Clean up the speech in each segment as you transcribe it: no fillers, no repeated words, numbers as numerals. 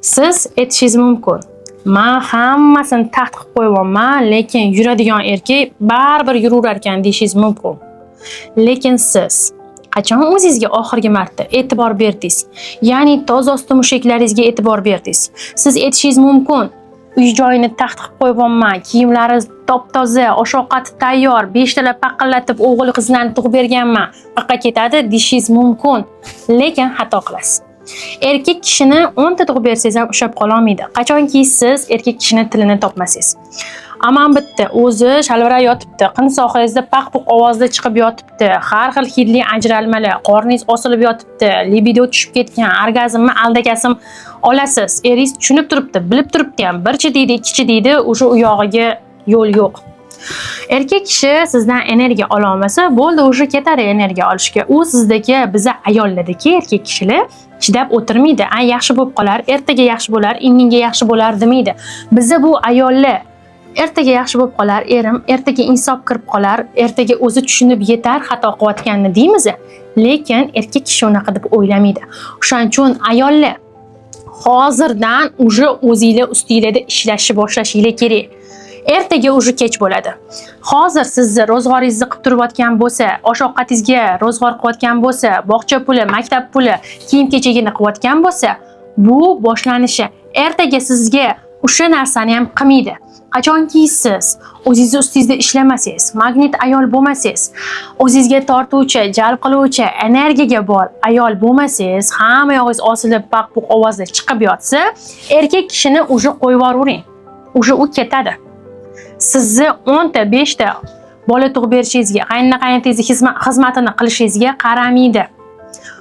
Siz aytishingiz mumkin: "Man hammasini taxt qilib qo'yyapman, lekin yuradigan erkak baribir yuraverar ekan", deyishingiz mumkin. Lekin siz qachon o'zingizga oxirgi marta e'tibor berdingiz? Ya'ni toza osti mushaklaringizga e'tibor berdingiz? Siz aytishingiz mumkin: "Uy joyini taxt qilib qo'yyapman, kiyimlari top toza, osh ovqati tayyor, beshtalab paqillatib o'g'il qizlarni tug'ib berganman, qayoqqa ketadi", deyishingiz mumkin. Lekin xato qilasiz. Erkak kishini 10 ta tug'ib bersangiz ham ushlab qololmaydi. Qachonki siz erkak kishini tilini topmasangiz. Aman bitta, o'zi shalvirab yotibdi, qin sohangizda paq-puq ovozda chiqib yotibdi, har xil hidli ajralmalar, qorningiz osilib yotibdi, libido tushib ketgan, orgazmni aldakasim olasiz. Eringiz tushunib turibdi, bilib turibdi ham, birchi deydi, ikkichi deydi, o'sha u yog'iga yo'l yo'q. Erkak kishi sizdan energiya ololmasa, bo'ldi, уже ketadi energiya olishga. U sizdagi, biza ayollardagi erkak kishilar chidab o'tirmaydi. "A, yaxshi bo'lib qolar, ertaga yaxshi bo'lar, indinga yaxshi bo'lar", demaydi. Biza bu ayollar "Ertaga yaxshi bo'lib qolar erim, ertaga insof kirib qolar, ertaga o'zi tushunib yetar xato qilayotganini", deymiz. Lekin erkak kishi unaqa deb o'ylamaydi. O'shaning uchun, ayollar, hozirdan уже o'zinglar ustinglarda ishlashni boshlashinglar kerak. Ertaga уже kech bo'ladi. Hozir sizni ro'zg'oringizni qilib turayotgan bo'lsa, osh ovqatingizga ro'zg'or qilayotgan bo'lsa, bog'cha puli, maktab puli, kiyim kechagini qilayotgan bo'lsa, bu boshlanishi. Ertaga sizga o'sha narsani ham qilmaydi. Qachonki siz o'zingizni ustingizda ishlamasangiz, magnit ayol bo'lmasangiz, o'zingizga tortuvchi, jalb qiluvchi energiyaga bor ayol bo'lmasangiz, hamma yog'ingiz osilib, paq-puq ovozda chiqib yotsa, erkak kishini уже qo'yib yuboravering. Уже u ketadi. Sizni 10 ta, 5 ta bola tug'ib berishingizga, qaynona qaynotangizni xizmatini qilishingizga qaramaydi.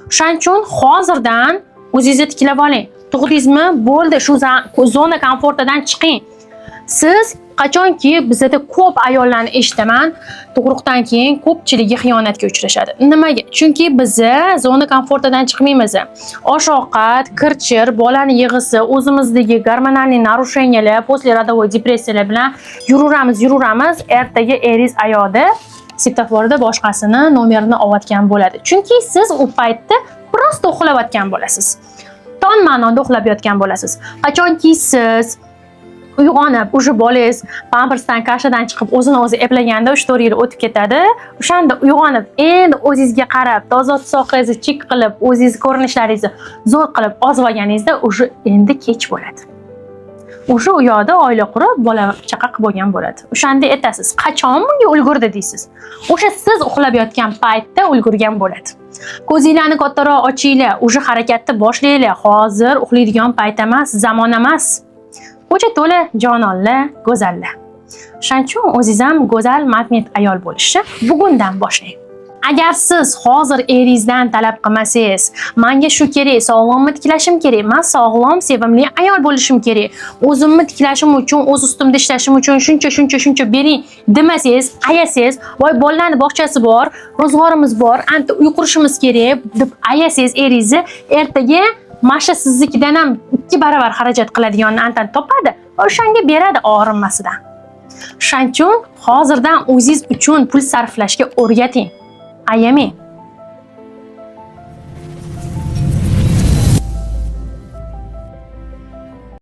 O'shaning uchun hozirdan o'zingizni tiklab oling. Tug'dingizmi? Bo'ldi, shu зона комфорт idan chiqing. Siz qachonki, bizada ko'p ayollarni eshitaman, tug'ruqdan keyin ko'pchiligi xiyonatga uchrashadi. Nimaga? Chunki biza зона комфорт idan chiqmaymiz. Osh ovqat, kir-chir, bolani yig'isi, o'zimizdagi гормональный нарушения lar, послеродовой depressiyalar bilan yuraveramiz, yuraveramiz. Ertaga eringiz ayoqda svetoforda boshqasini nomerini olayotgan bo'ladi. Chunki siz u paytda просто uxlayotgan bo'lasiz. Ton ma'noda uxlab yotgan bo'lasiz. Qachonki siz uyg'onib, уже bolangiz pampersdan, kashadan chiqib, o'zini o'zi eplaganda 3-4 yil o'tib ketadi. O'shanda uyg'onib, endi o'zingizga qarab, toza soqingizni chik qilib, o'zingiz ko'rinishlaringizni zo'r qilib ozib olganingizda, уже endi kech bo'ladi. Уже u yoqda oila qurib, bola chaqa qilib bo'lgan bo'ladi. O'shanda aytasiz: "Qachon bunga ulgurdi?" deysiz. O'sha siz uxlab yotgan paytda ulgurgan bo'ladi. Ko'zinglarni kattaroq ochinglar, уже harakatni boshlanglar. Hozir uxlaydigan payt emas, zamon emas. Ko'cha to'la jononlar, go'zallar. O'shaning uchun o'zingiz ham go'zal, magnit ayol bo'lishni bugundan boshlang. Agar siz hozir eringizdan talab qilmasangiz, "Menga shu kerak, sog'lig'imni tiklashim kerak, men sog'lom, sevimli ayol bo'lishim kerak, o'zimni tiklashim uchun, o'z ustimda ishlashim uchun shuncha, shuncha, shuncha bering", demasangiz, ayasangiz, "Voy, bolalarni bog'chasi bor, ro'zg'orimiz bor, anta uy qurishimiz kerak", deb ayasangiz eringizni, ertaga mana shu siznikidan ham 2 baravar xarajat qiladigan antan topadi va o'shanga beradi og'rinmasidan. O'shaning uchun hozirdan o'zingiz uchun pul sarflashga o'rgating. Ayamang.